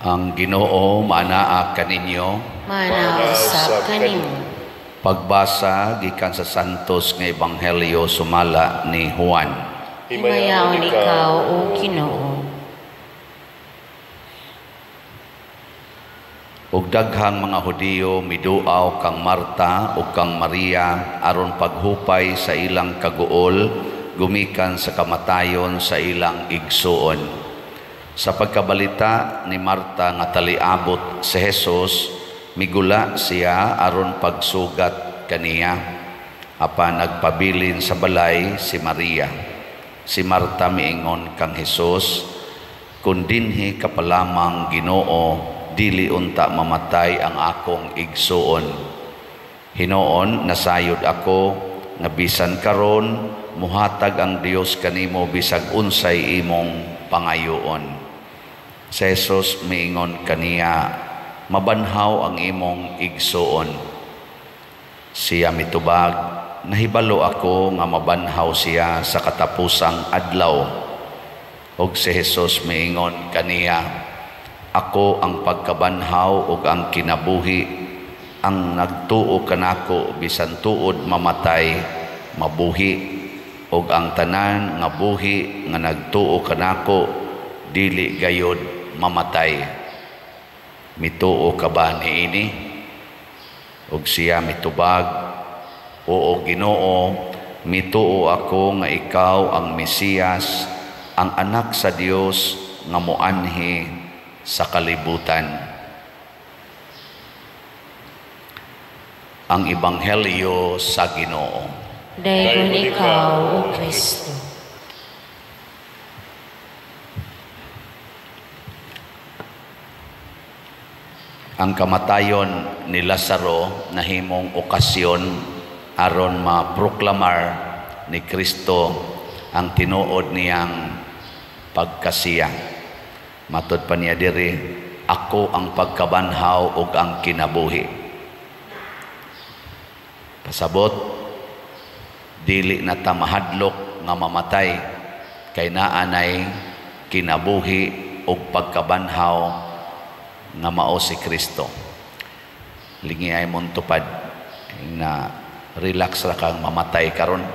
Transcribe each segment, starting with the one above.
Ang Ginoo maanaa kaninyo. Maanaa usab kanimo. Pagbasa gikan sa Santos nga Ebanghelyo sumala ni Juan. Himayaon ikaw, o Ginoo. Ug daghang mga Hudiyo miduaw kang Marta ug kang Maria aron paghupay sa ilang kaguol gumikan sa kamatayon sa ilang igsuon. Sa pagkabalita ni Marta nga taliabot si Jesus, migula siya aron pagsugat kaniya. Apan nagpabilin sa balay si Maria. Si Marta miingon kang Jesus, "Kun dinhi ka pa lamang, Ginoo, dili unta mamatay ang akong igsuon. Hinoon, nasayod ako nga bisan karon muhatag ang Dios kanimo bisag unsay imong pangayoon." Si Jesus miingon kaniya, "Mabanhaw ang imong igsuon." Siya mitubag, "Nahibalo ako nga mabanhaw siya sa katapusang adlaw." Og si Jesus miingon kaniya, "Ako ang pagkabanhaw ug ang kinabuhi, ang nagtuo kanako bisan tuod mamatay, mabuhi, ug ang tanan nga buhi nga nagtuo kanako dili gayod mamatay. Mituo ka ba niini?" Ug siya mitubag, "Oo, Ginoo, mituo ako nga ikaw ang Mesiyas, ang anak sa Dios nga moanhi sa kalibutan." Ang Ebanghelyo sa Ginoo. Daygon ikaw, O Kristo. Ang kamatayon ni Lazaro nahimong okasyon aron maproklamar ni Kristo ang tinuod niyang pagkasiya. Matod pa niya diri, "Ako ang pagkabanhaw ug ang kinabuhi." Pasabot, dili na ta mahadlok nga mamatay kay naa nay kinabuhi ug pagkabanhaw nga mao si Kristo. Lingi ay mong tupad na relax ra kang mamatay karon.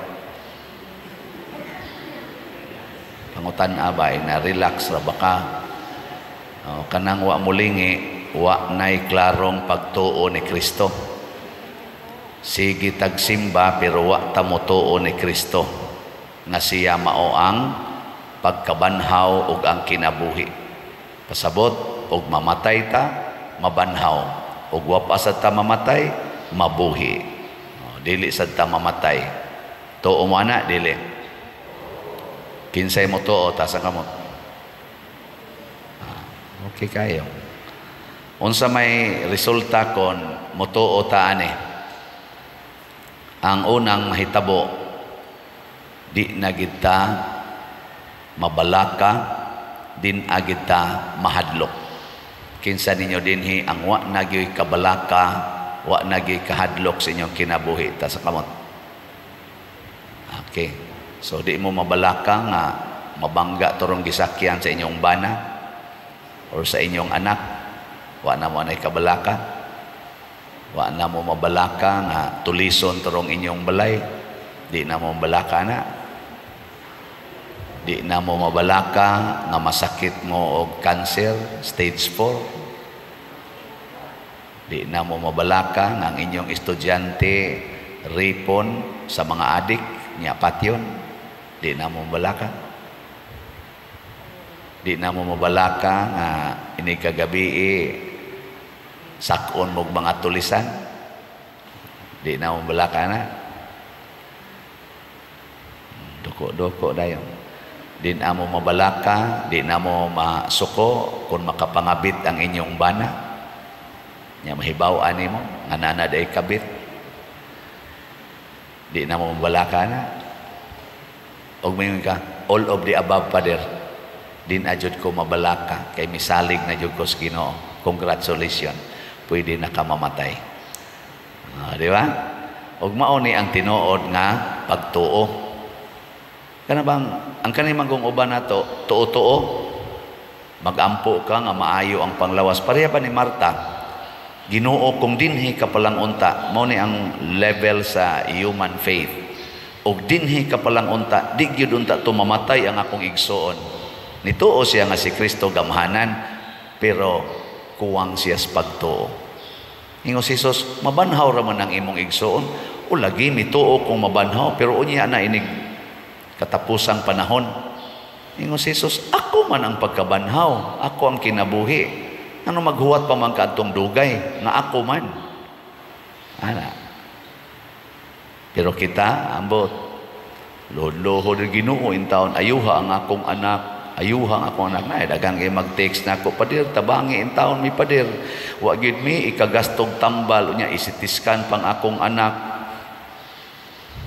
Pangutan abay na relax ra baka. O, kanang wa mulingi, wa nay klarong pagtuo ni Kristo. Sige tagsimba pero wa ta motuo ni Kristo nga siya mao ang pagkabanhaw ug ang kinabuhi. Pasabot, og mamatay ta, mabanhaw. Og wa pa sad ta mamatay, mabuhi. O, dili sad ta mamatay. Tuo mo ana, dili? Kinsay mo tuo, tasa kamot. Okay kayo. Unsa may resulta kon motuo ta ani? Ang unang mahitabo, di na gid ta mabalaka, din agid ta mahadlok. Kinsa ninyo dinhi ang wa na gyoy kabalaka, wa na gyoy kahadlok sa inyong kinabuhi, ta sa kamot. Okay. So di mo mabalaka nga mabangga torong gisakyan sa inyong bana or sa inyong anak, wa na mo anay kabalaka. Wa na mo mabalaka nga tulison torong inyong balay, di na mo mabalaka na. Di na mo mabalaka nga masakit mo og cancer stage 4. Di na mo mabalaka nga ang inyong estudyante ripon sa mga adik niya patyon. Di na mo mabalaka. Di na mo mabalaka nga ini kagabi sakon mo mga tulisan. Di na mo mabalaka na. Doko-doko dayon. Di na mo mabalaka, di na mo masuko kung makapangabit ang inyong bana. Nya mahibaw-an nimo nga naa na day kabit. Di na mo mabalaka na. Og mayon ka, all of the above, Father. Di na jud ko mabalaka kay misalig na jud ko sa Ginoo. Congratulations. Pwede na ka mamatay. Di ba? Og mao ni ang tinuod nga pagtuo. Kana bang ang kani manggong uban nato tuo-tuo Magampo ka nga maayo ang panglawas. Pareha pa ni Marta, "Ginoo, kung dinhi ka palang unta," mao ni ang level sa human faith. "Og dinhi ka palang unta, di gyud unta to mamatay ang akong igsuon." Nituo siya nga si Kristo gamhanan, pero kuwang siya sa pagtuo. Ingon si Jesus, "Mabanhaw ra man ang imong igsuon." "O lagi, mituo kung mabanhaw, pero unya na inig katapusang panahon." Ingon si Jesus, "Ako man ang pagkabanhaw, ako ang kinabuhi. Ano maghuwat pa man kaadtong dugay nga ako man?" Ana. Pero kita, ambot, "Luhod-luhod, Ginoo, intawon, ayuha ang akong anak, ayuha ang akong anak." Na daghang kay mag-text na ako, "Pader, tabangi intawon mi, pader. Wa gyud mi ikagastog tambal, unya i-CT scan pang akong anak."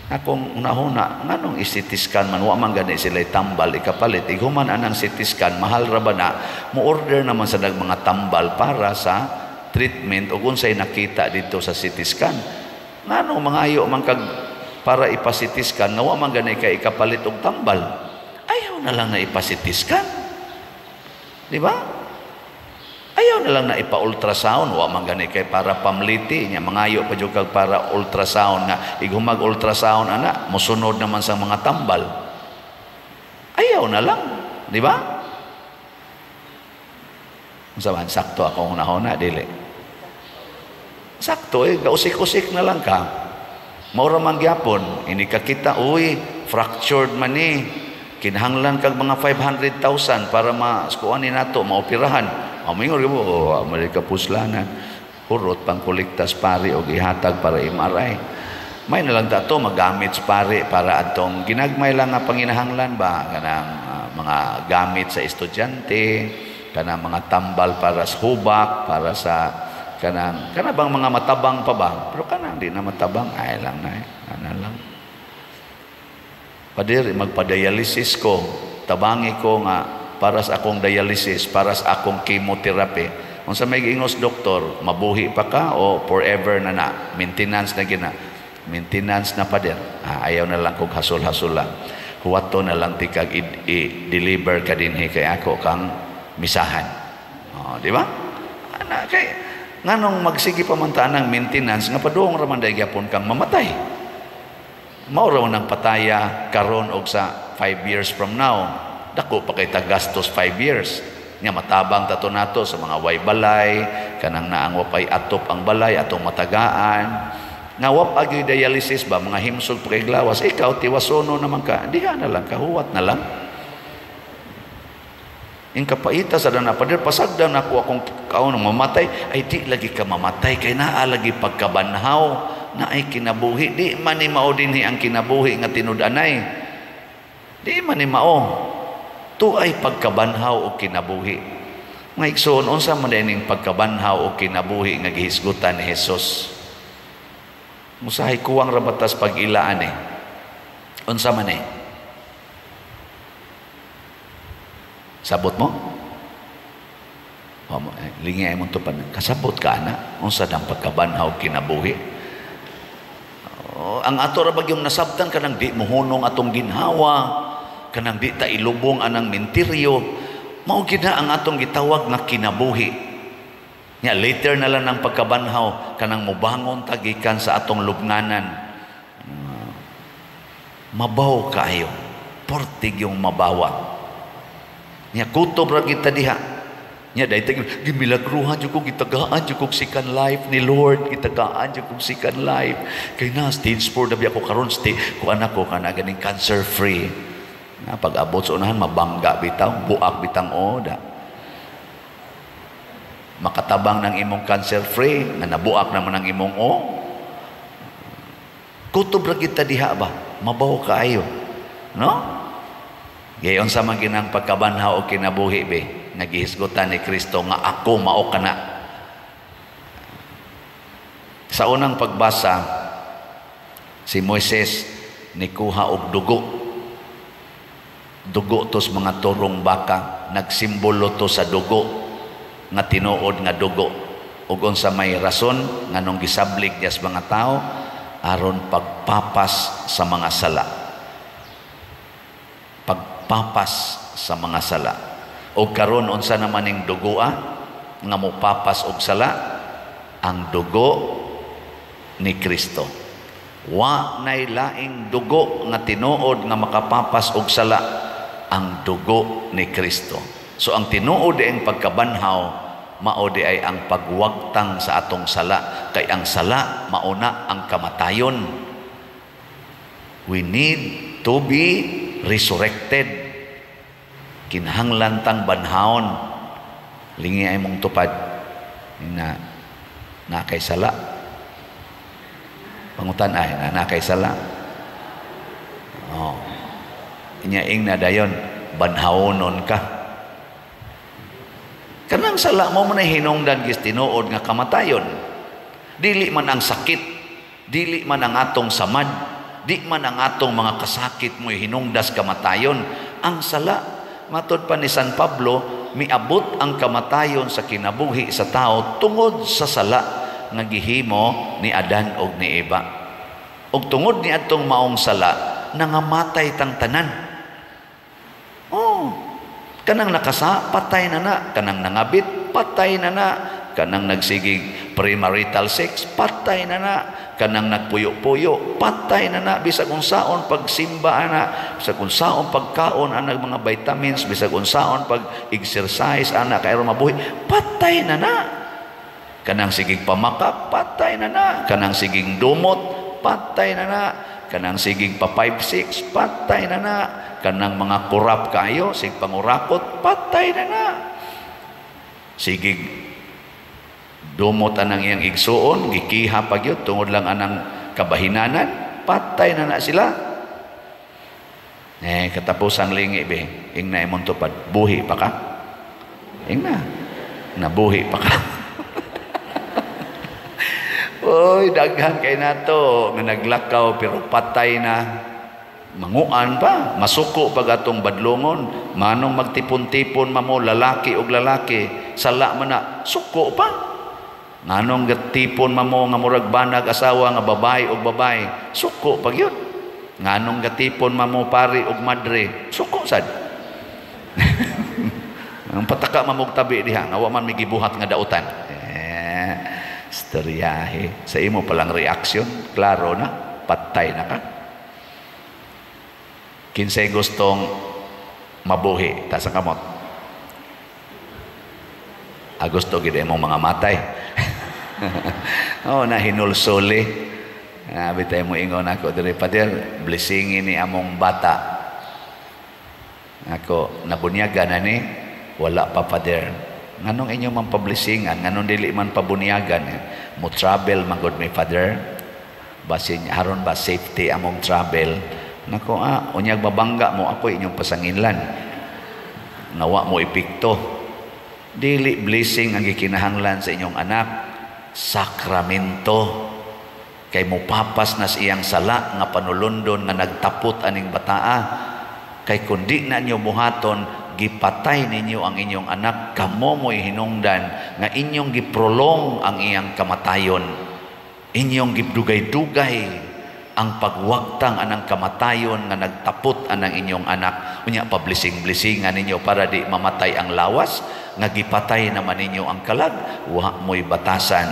Akong unahuna, nganong i-CT scan man, wa man gani sila tambal ikapalit? Ighuman anang CT scan, mahal ra ba na? Mo-order naman sa dag mga tambal para sa treatment ug unsay nakita dito sa CT scan. Ngano mangayo man kag para ipa-CT scan nga wa man gani kay ikapalit og tambal? Ayaw na lang na ipa-CT scan. Di ba? Ayaw na lang na ipa-ultrasound, wa man gani kay para pamliti nya, mangayo pa jud kag para ultrasound nga ighumag ultrasound ana, mosunod naman sa mga tambal. Ayaw na lang, di ba? Unsa man, sakto akong hunahuna, dili? Sakto eh, gausik-usik na lang ka. Maura man gyapon, ini ka kita, "Uy, fractured man ni. Kinahanglan kag mga 500,000 para ma-kuan ni nato, maoperahan." Amingon mo, "Oh, mali ka puslanan." Hurot pang kolektas pare og ihatag para MRI. May na lang tato magamit sa pare para atong ginagmay lang nga panginahanglan ba, kanang mga gamit sa estudyante, kanang mga tambal para sa hubak, para sa kanang kana bang mga matabang pa ba? Pero kanang di na matabang ay lang na eh. Ana lang. "Pader, magpa-dialysis ko. Tabangi ko nga para sa akong dialysis, para sa akong chemotherapy." Unsa may giingos doktor, "Mabuhi pa ka o forever na na? Maintenance na gina." "Maintenance na, pader." "Ah, ayaw na lang kog hasol-hasol lang. Huwato na lang tikag i-deliver ka dinhi kay ako kang misahan." Oh, di ba? Ana kay nganong magsige pa man ta ng maintenance nga padung ra man gyapon kang mamatay? Mao ra man ang pataya karon og sa 5 years from now. Dako pa kay tagastos 5 years. Nga matabang tato nato sa mga way balay, kanang naang wapay atop ang balay, atong matagaan. Nga wap agyoy dialysis ba, mga himsog pa kay glawas, ikaw tiwasono naman ka, diha na lang, kahuwat na lang. In kapaita sa dana, "Pader, pasagdan ako akong kaon mamatay." Ay, di lagi ka mamatay, kay naa lagi pagkabanhaw, na ay kinabuhi. Di man ni mao dinhi ang kinabuhi nga tinud-anay. Di man ni mao. Tu ay pagkabanhaw o kinabuhi. Mga igsoon, unsa man ning pagkabanhaw o kinabuhi nga gihisgutan ni Jesus? Musahay kuwang rabatas pag-ilaan eh. Unsa man eh? Sabot mo? O, lingi ay mong tupan. Kasabot ka ana. Unsa dang pagkabanhaw kinabuhi? O, ang ato ra bagyong nasabtan kanang di mohunong atong ginhawa, kanang di ta ilubong anang mentiryo, mao gid na ang atong gitawag nga kinabuhi. Nya later na lang ng pagkabanhaw kanang mobangon ta gikan sa atong lubnganan. Mabaw kaayo, portig yung mabawa. Nya kutob ra kita diha. Nya dahil tag gimilagruhan jud ko, gitagaan jud kog second life ni Lord, gitagaan jud kog second life. Kay na stage 4 na biya ko karon, stay ko anak ko kana ganing cancer free. Na pag-abot sa unahan mabangga bitaw, buak bitang oda. Makatabang ng imong cancer free, nga nabuak naman ang imong o. Kutob ra kita diha ba? Mabaw kaayo. No? Gayon sa man ginang pagkabanhaw o kinabuhi be, nagihisgutan ni Kristo nga ako mao kana. Sa unang pagbasa, si Moises nikuha og dugo. Dugo tos mga turong baka, nagsimbolo to sa dugo nga tinuod nga dugo. Ug unsa may rason nganong gisablig niya sa mga tao? Aron pagpapas sa mga sala. Pagpapas sa mga sala. Og karon, unsa naman ning dugoa nga mopapas og sala? Ang dugo ni Kristo. Wa nay laing dugo nga tinuod nga makapapas og sala, ang dugo ni Kristo. So ang tinuod ang pagkabanhaw mao di ay ang pagwagtang sa atong sala, kay ang sala mauna ang kamatayon. We need to be resurrected. Kinahanglan tang banhawon. Lingi ay mong tupad na na kay sala. Pangutan ay na na kay sala. Oh. Inya ing na dayon banhawonon ka. Kanang sala mo mo na hinungdan gis tinuod nga kamatayon. Dili man ang sakit, dili man ang atong samad, di man ang atong mga kasakit mo hinungdas kamatayon. Ang sala, matod pa ni San Pablo, miabot ang kamatayon sa kinabuhi sa tao tungod sa sala nga gihimo ni Adan og ni Eva. Og tungod ni atong maong sala, nangamatay tang tanan. Oh, kanang nakasa, patay na na. Kanang nangabit, patay na na. Kanang nagsigig premarital sex, patay na na. Kanang nagpuyo-puyo, patay na na. Bisag unsaon pagsimba ana, bisag unsaon pagkaon ana mga vitamins, bisag unsaon pag exercise ana kay aron mabuhi, patay na na. Kanang sigig pamakak, patay na na. Kanang sigig dumot, patay na na. Kanang sigig pa 5-6, patay na na. Kanang mga kurap kayo, sig pangurakot, patay na na. Sigig dumot anang iyang igsuon, gikiha pa gyud tungod lang anang kabahinanan, patay na na sila. Eh, katapusang lingi be, ing na imong tupad, buhi pa ka? Ing na, nabuhi pa ka? Oy, daghan kay nato nga naglakaw pero patay na. Manguan pa, masuko pag atong badlongon, manong magtipon-tipon mamo lalaki og lalaki, sala man na, suko pa. Nganong gatipon mamo nga murag banag asawa nga babae og babae, suko pa gyud. Nganong gatipon mamo pari og madre, suko sad. Ang pataka mamog tabi diha, nga wa man may gibuhat nga dautan. Eh, istoryahe. Sa imo palang reaksyon, klaro na, patay na ka. Kinsay gustong mabuhi, taas ang kamot. Ah, gusto gid imong mga matay. Oh, na hinulsuli. Abi tayo mo ingon ako diri, "Pader, blessing ni among bata." Ako, "Nabunyagan na ni?" "Wala pa, Pader." "Nganong inyo man pablessingan? Nganong dili man pabunyagan?" "Mo travel man gud mi, Father. Basin haron ba safety among travel." Nako, ah, unyag mabangga mo ako inyong pasanginlan. Nga wa mo epekto. Dili blessing ang gikinahanglan sa inyong anak, sakramento. Kay mopapas na sa iyang sala nga panulundon nga nagtapot aning bataa. Kay kun di na niyo buhaton, gipatay ninyo ang inyong anak, kamo mo'y hinungdan nga inyong giprolong ang iyang kamatayon. Inyong gidugay-dugay ang pagwagtang anang kamatayon nga nagtapot anang inyong anak. Unya pablessing-blessingan ninyo para di mamatay ang lawas, nga gipatay naman ninyo ang kalag, wa mo'y batasan.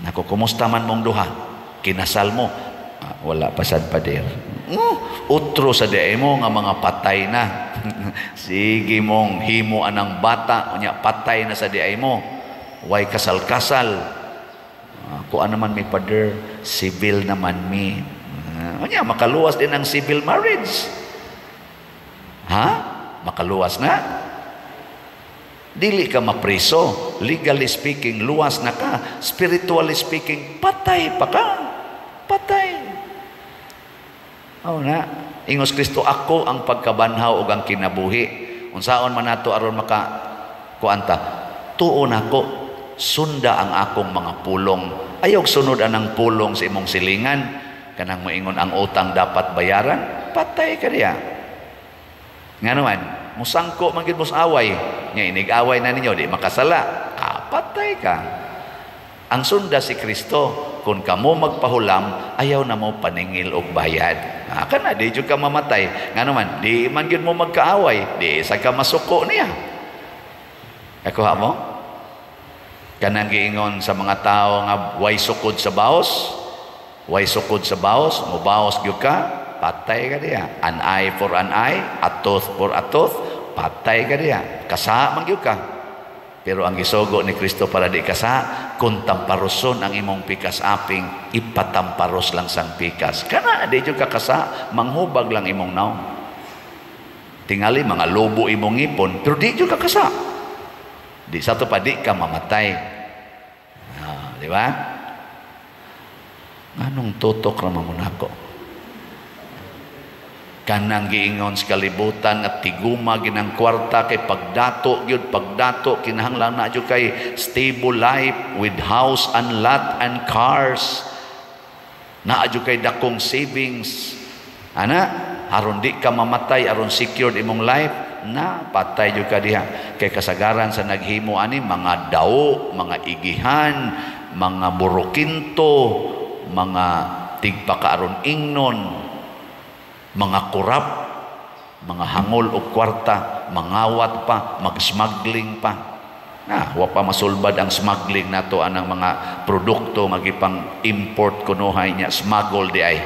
Nako, kumusta man mong duha? Kinasal mo? "Ah, wala pa sad, Pader." Utro sa diay mo nga mga patay na. Sige mong himo anang bata, unya patay na sa diay mo. Way kasal-kasal. "Kuan naman mi, Pader, civil naman mi." Unya makaluwas din ang civil marriage. Ha? Makaluwas na? Dili ka mapriso. Legally speaking, luwas na ka. Spiritually speaking, patay pa ka. Patay. Oh na. Ingos Kristo, "Ako ang pagkabanhaw ug ang kinabuhi." Unsaon man nato aron maka kuanta? Tuon ako, sunda ang akong mga pulong. Ayaw sunod anang pulong sa imong silingan. Kanang moingon ang utang dapat bayaran, patay ka diya. Nga naman, musangko man gid mo sa away. Nga inig-away na ninyo, di makasala. Ah, patay ka. Ang sunda si Kristo. Kung kamo magpahulam, ayaw na mo paningil og bayad. Ah, kana di jud ka mamatay. Ngano man, di man gyud mo magkaaway, di sa ka masuko niya. Nakuha mo? Kanang giingon sa mga tao nga way sukod sa baos, way sukod sa baos, mubaos gyud ka, patay ka diya. An eye for an eye, a tooth for a tooth, patay ka diya. Kasa man gyud ka. Pero ang gisugo ni Kristo para di kasa, kung tamparoson ang imong pikas aping, ipatamparos lang sang pikas. Kana, di jud ka kasa, manghubag lang imong naong. Tingali, mga lobo imong ngipon, pero di jud ka kasa. Di sa to pa, di ka mamatay. Ah, di ba? Anong tutok ra man nako? Kanang giingon sa kalibutan at tiguma ginang kwarta kay pagdato gyud, pagdato kinahanglan na jud kay stable life with house and lot and cars, naa jud kay dakong savings ana, aron di ka mamatay, aron secured imong life. Na patay jud ka diha, kay kasagaran sa naghimo ani mga dawo, mga igihan, mga burukinto, mga tigpakaaron ingnon, mga korap, mga hangol og kwarta, mangawat pa, mag-smuggling pa. Na, wa pa masulbad ang smuggling nato anang mga produkto nga gipang import kunuhay niya, smuggle di ay.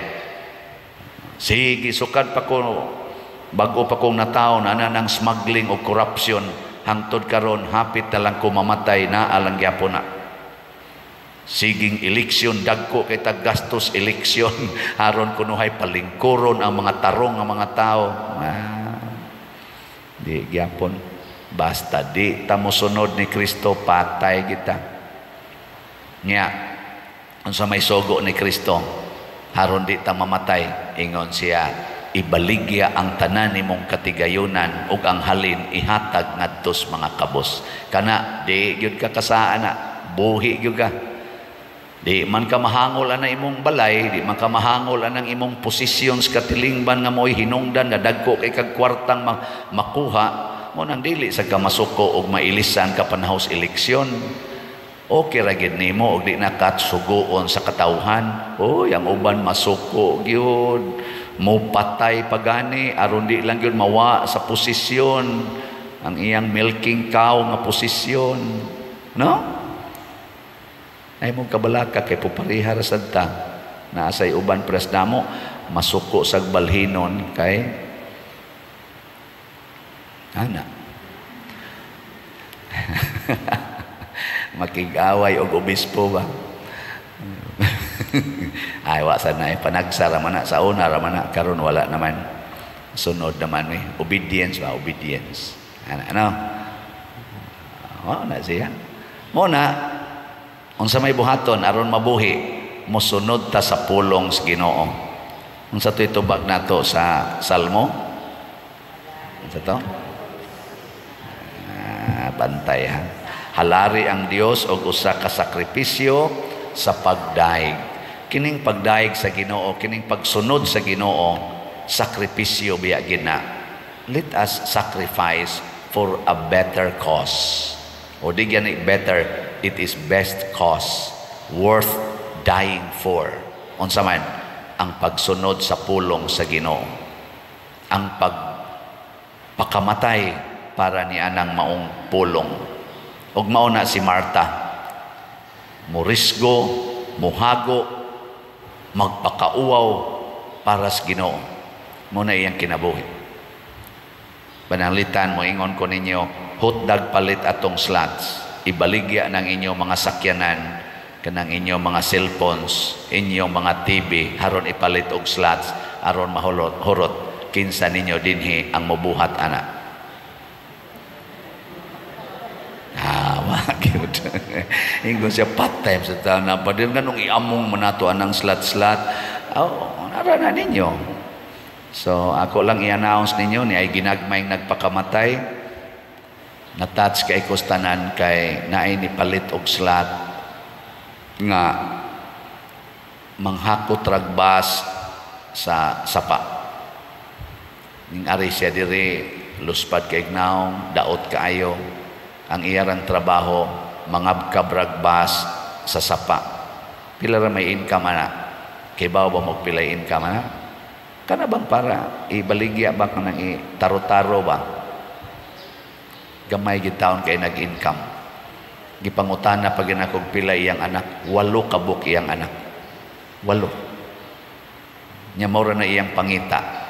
Sige, sukad pa ko, bago pa kong nataon ana ng smuggling o corruption, hangtod karon hapit na lang ko mamatay na alang gyapon na. Siging eleksyon, dagko kay gastos eleksyon, aron kunuhay palingkuron ang mga tarong nga mga tao. Ah, di gyapon. Basta di ta mosunod ni Kristo, patay kita. Nya, unsa may sugo ni Kristo aron di ta mamatay? Ingon siya, ibaligya ang tanan nimong katigayunan ug ang halin ihatag ngadto sa mga kabos. Kana di gyud ka kasaan na, buhi gyud ka. Di man ka mahangol ana imong balay, di man ka mahangol anang imong posisyon sa katilingban nga mo'y hinungdan nga dagko kay kag kwartang makuha mo, nang dili sa ka masuko og mailisan ka panahos eleksyon. Okay ra gid nimo og di na ka suguon sa katawhan. Oy, ang uban masuko gyud, mo patay pagani aron di lang gyud mawa sa posisyon, ang iyang milking cow nga posisyon, no? Ay mong kabalaka kay pupariha ra sad ta. Naa say uban pres namo masuko sag balhinon kay ana. Makig-away og obispo ba? Ay, wa sa na panagsa ra man na, sa una ra man na, karon wala naman. Sunod naman eh. Obedience ba? Obedience. Ana, ano? Mo na siya. Mo na, unsa may buhaton aron mabuhi, mosunod ta sa pulong sa Ginoo. Unsa to itubag nato sa Salmo? Unsa to? Ah, bantay ha. Halari ang Dios og usa ka sakripisyo sa pagdaig. Kining pagdaig sa Ginoo, kining pagsunod sa Ginoo, sakripisyo biya gina. Let us sacrifice for a better cause. O di gani better, it is best cause worth dying for. Unsa man ang pagsunod sa pulong sa Ginoo. Ang pagpakamatay para ni anang maong pulong. Ug mao na si Marta. Morisgo, muhago, magpakauwaw para sa Ginoo. Mo na iyang kinabuhi. Pananglitan mo ingon ko ninyo, hotdog palit atong slots. Ibaligya ng inyong mga sakyanan, kanang inyong mga cellphones, inyong mga TV, haron ipalit og slots, aron mahulot, hurot, kinsa ninyo dinhi ang mobuhat ana. Ah, wa gyud. Ingon siya part-time sa tanan pa din nganong iamong man nato anang slot-slot. Oh, nara na ninyo. So ako lang i-announce ninyo ni ay ginagmay nagpakamatay. Na-touch kay kustanan kay naay ni palit og slot nga manghakot ragbas sa sapa. Ning ari siya diri luspad kay naong daot kaayo. Ang iyarang trabaho mangabkab ragbas sa sapa. Pila ra may income ana? Kay ba mo pilay income ana? Kana bang para ibaligya ba, kanang taro-taro ba? Gamay gid taon kay nag-income. Gipangutana pag og pila iyang anak, walo ka buok iyang anak. Walo. Nya mao na iyang pangita.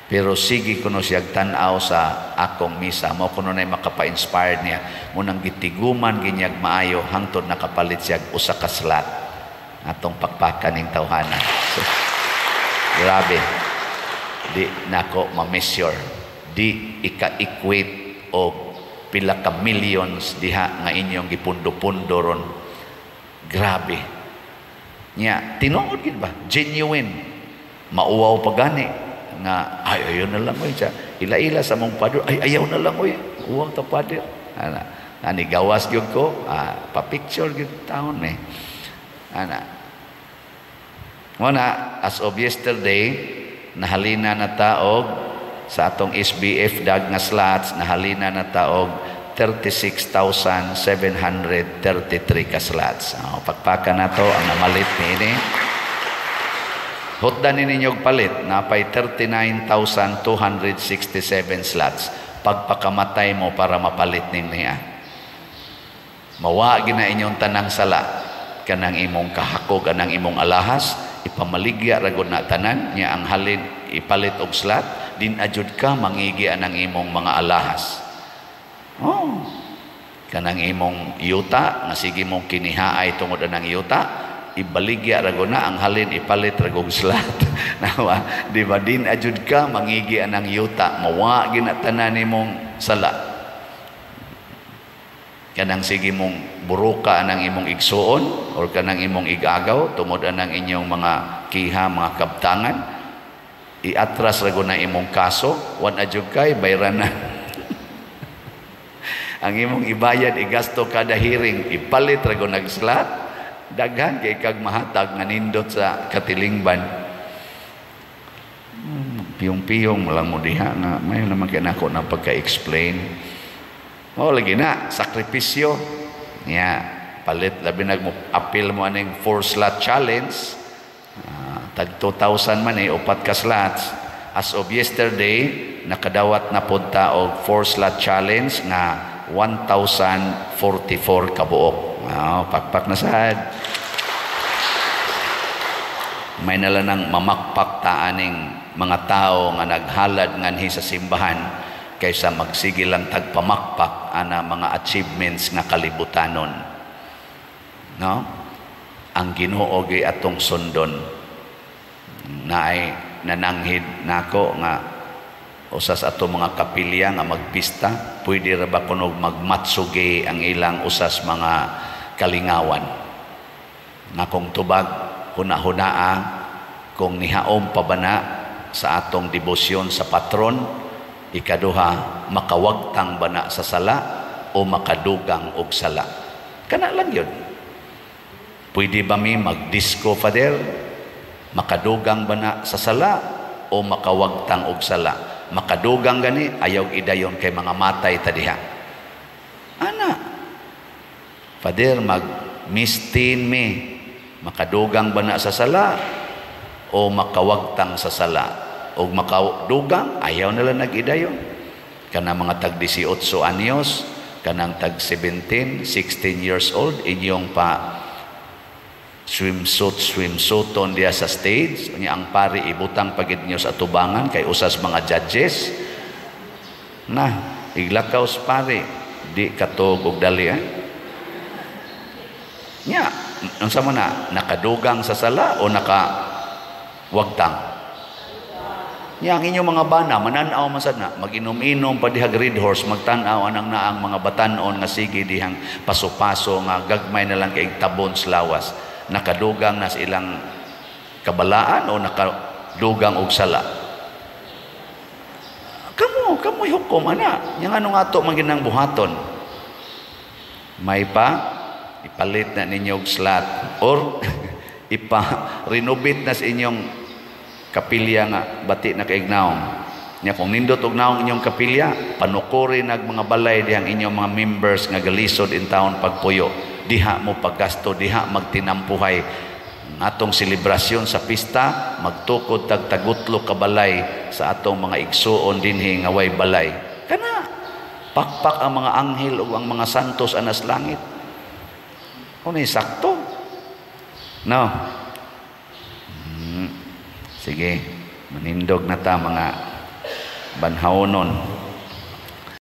Pero sige kuno siya tan-aw sa akong misa, mao kuno nay makapa-inspired niya. Munang gitiguman ginyag maayo hangtod nakapalit siya usa ka slot atong pakpakan ning tawhana. So, grabe. Di nako ma-measure. Di ika-equate og pila ka millions diha nga inyong gipundo-pundo ron. Grabe. Nya, tinuod gid ba? Genuine. Mauwaw pa gani nga ay, ayaw na lang oy, siya. Ila-ila sa mong father, ay, ayaw na lang oy. Uwaw ta, Father. Ana, ani gawas gyud ko, pa-picture gyud taon eh. Ana. Muna, as of yesterday, nahalina na ta og sa atong SBF dag nga slots, nahalina na ta og 36,733 ka slots. Oh, pakpakan na to ang namalit niini. Hutdan ni ninyo palit, napay 39,267 slots. Pagpakamatay mo para mapalit niya. Mawa gina inyong tanang sala, kanang imong kahakog anang imong alahas, ipamaligya ra gud na tanan nya, ang halin ipalit og slot, din ajud ka mangigi anang imong mga alahas. Oh. Kanang imong yuta nga sige mong kinihaay tungod anang yuta, ibaligya ra na, ang halin ipalit ra og slot. Nawa, di ba, din ajud ka mangigi anang yuta, mawa gina tanan nimong sala. Kanang sige mong buruka anang imong igsuon or kanang imong igagaw tungod anang inyong mga kiha, mga kabtangan, iatras ra na imong kaso, wan ajud kay bayran na. Ang imong ibayad, igasto kada hearing, ipalit ra nag slot, daghan kay kag mahatag nga nindot sa katilingban. Piyong-piyong lang mo diha nga mayo naman kay nako na pagka-explain. Mao lagi na sakripisyo nya, palit labi nag mo apil mo aning four slot challenge, tag 2,000 man eh, upat ka slots. As of yesterday, nakadawat na pod ta og four slot challenge nga 1,044 kabuok. Oh, pakpak na sad. May nala nang mamakpak ta aning mga tao nga naghalad nganhi sa simbahan kaysa magsige lang tagpamakpak ana mga achievements nga kalibutanon. No? Ang Ginoo gyud atong sundon. Naay nananghid nako nga usas ato mga kapilya nga magpista, pwede ra ba kuno magmatsuge ang ilang usas mga kalingawan? Nga kung tubag, huna-hunaa kung nihaom pa ba na sa atong debosyon sa patron. Ikaduha, makawagtang ba na sa sala o makadugang og sala? Kana lang yun. Pwede ba mi magdisco, Father? Makadugang ba na sa sala o makawagtang og sala? Makadugang gani, ayaw idayon kay mga matay ta diha. Ana, Father, mag mistin mi, makadugang ba na sa sala o makawagtang sa sala? O makadugang, ayaw nila nag-idayon. Kana mga tag 18 anyos, kanang tag 17, 16 years old, inyong pa swimsuit, swimsuiton diya sa stage. Unya ang pari ibutang pagid niyo sa tubangan kay usas mga judges. Na, iglakaw sa pari, di katog og dali eh. Nya, unsa man na, nakadugang sa sala o nakawagtang? Nya, ang inyong mga bana, mananaw man sad na, mag-inom-inom pa dihag Red Horse, magtan-aw anang naang mga batanon nga sige dihang paso-paso nga gagmay na lang kay tabon sa lawas. Nakadugang na sa ilang kabalaan o nakadugang og sala? Kamo, kamo'y hukom ana. Yang ano nga to man ginang buhaton? May pa ipalit na ninyo og slot or ipa-renovate na sa inyong kapilya nga bati na kaig naong. Nya kung nindot og naong inyong kapilya, panukuri nag mga balay dihang inyong mga members nga galisod in town pagpuyo. Diha mo paggasto, diha magtinampuhay. Ang atong selebrasyon sa pista, magtukod tag tagutlo ka balay sa atong mga igsuon dinhi nga way balay. Kana pakpak ang mga anghel ug ang mga santos anas langit. Ano sakto? No. Sige, manindog na ta, mga banhaonon.